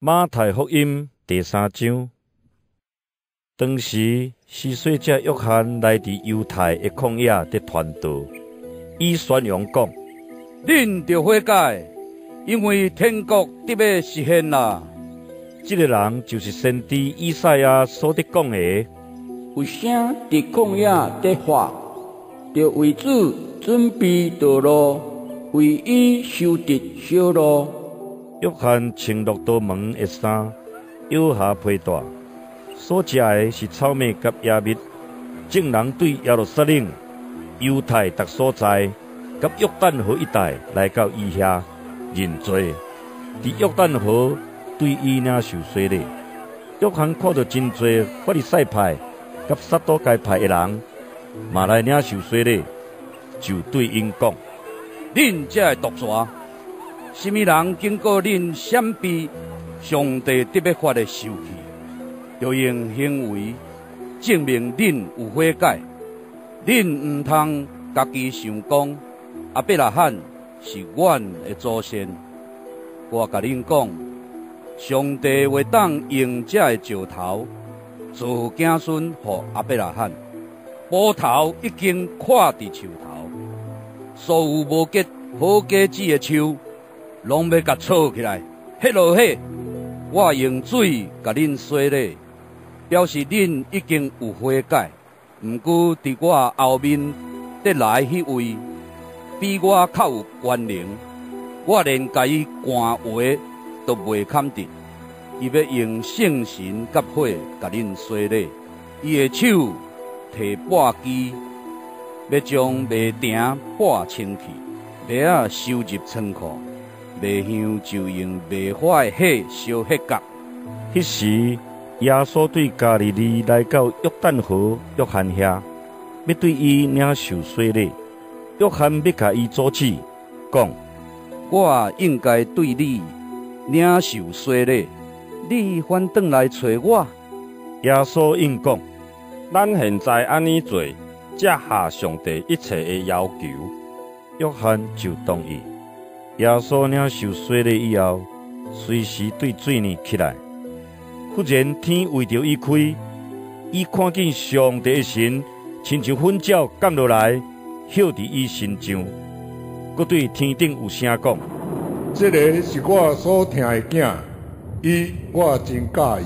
馬太福音第三章。當時，施洗者約翰來佇猶太的曠野佇傳道，伊宣揚講：恁著悔改，因為天國得欲實現啦。這个人就是先知以賽亞所佇講的：有聲佇曠野佇喊，著為主準備道路，為伊修直小路。約翰穿駱駝毛的衫，腰下皮帶，所食的是草麥佮野蜜。眾人對耶路撒冷、猶太逐所在，佮約旦河一帶來到伊遐認罪，佇約旦河對伊領受洗禮。約翰看著真濟法利賽派佮撒都該派的人，嘛來領受洗禮，就對𪜶講：恁這个毒蛇，啥物人警告恁閃避上帝得欲發的受氣？著用行為證明恁有悔改。恁毋通家己想講，亞伯拉罕是阮的祖先。我共恁講，上帝會當用這个石頭造子孫予亞伯拉罕。斧頭已經倚佇樹頭，所有無結好果子的樹，攏欲共鋤起來，彼落火。我用水共恁洗禮，表示恁已經有悔改。毋過佇我後面得來彼位，比我較有權能，我連共伊汗鞋都袂堪得。伊欲用聖神佮火共恁洗禮。伊的手提簸箕，欲將麥埕簸清去，麥仔收入倉庫，麥香就用袂火的火燒彼角。彼時，耶穌對加利利來到約旦河約翰遐，欲對伊領受洗禮。約翰欲共伊阻止，講：我應該對你領受洗禮，你反轉來揣我？耶穌應講：咱現在按呢做，才合上帝一切的要求。約翰就同意。耶穌領受洗禮以後，隨時對水裡起來。忽然天為著伊開，伊看見上帝的神親像糞鳥降落來，歇佇伊身上。閣對天頂有聲講：這个是我所疼的囝，伊我真佮意。